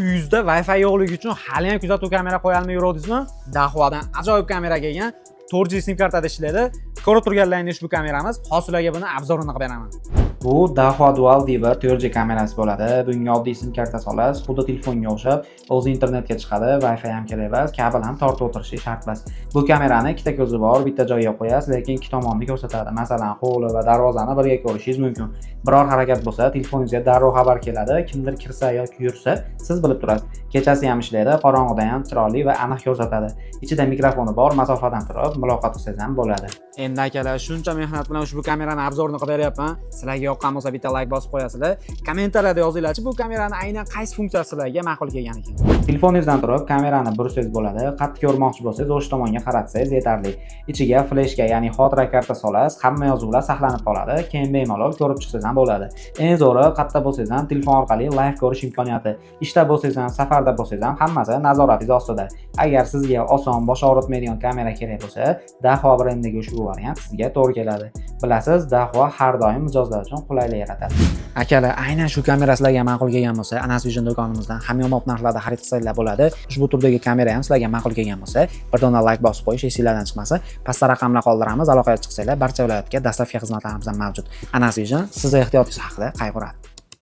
Uyingizda Wi-Fi yo'qligi uchun hali ham kuzatuv kamera qo'ya olmay yuruvdingizmi? Dahuadan ajoyib kamera kelgan. 4G sim kartada ishlaydi. Ko'rib turganlaringiz ushbu kameramiz. Hozir sizlarga buni обзор ini qilib beraman. Bu Dahua Dual D1 4G kamerasi bo'ladi. Bunga oddiy sim karta solasiz, xuddi telefonga o'xshab, o'zi internetga chiqadi, Wi-Fi ham kerak emas, kabel ham tortib o'tirishi shart emas. Bu kamerani ikkita ko'zi bor, bitta joyga qo'yasiz, lekin ikki tomonni ko'rsatadi. Masalan, hovli va darvozani birga ko'rishingiz mumkin. Biror harakat bo'lsa, telefoningizga darrov xabar keladi. Kimdir kirsa yoki yursa, siz bilib turasiz. Kechasi ham ishlaydi, qorong'ida ham chiroyli va aniq ko'rsatadi. Ichida mikrofoni bor, masofadan turib muloqot qilsangiz ham bo'ladi. Endi akalar, shuncha mehnat bilan ushbu kamerani обзор ini qilib beryapman. Sizlarga yoqqan bo'lsa, bitta layk bosib qo'yasizlar. Kommentariyada yozinglarchi, bu kamerani aynan qaysi funksiyasi sizlarga ma'qul kelgan ekan. Telefoningizdan turib kamerani bursangiz bo'ladi. Qattiq ko'rmoqchi bo'lsangiz, o'sha tomonga qaratsangiz yetarli. Ichiga fleshka, ya'ni xotira karta solasiz, hamma yozuvlar saqlanib qoladi. Keyin bemalol ko'rib chiqsangiz ham bo'ladi. Eng zo'ri, qayerda bo'lsangiz ham telefon orqali live ko'rish imkoniyati. Ishda bo'lsangiz ham, safarda bo'lsangiz ham, hammasi nazoratingiz ostida. Agar sizga oson, bosh og'ritmaydigan kamera kerak bo'lsa, Dahua brendidagi ushbu variant sizga to'g'ri keladi. Bilasiz, Dahua har doim mijozlar uchun qulaylik yaratadi. Akalar, aynan shu kamera sizlarga ma'qul kelgan bo'lsa, Anas Vision do'konimizdan hamyonbop narxlarda xarid qilsanglar bo'ladi. Ushbu turdagi kamera ham sizlarga ma'qul kelgan bo'lsa, bir dona layk bosib qo'yish esinglardan chiqmasin. Pastda raqamlar qoldiramiz, aloqaga chiqsanglar, barcha viloyatga доставка xizmatlarimiz ham mavjud. Anas Vision sizni ehtiyotingiz haqida qayg'uradi.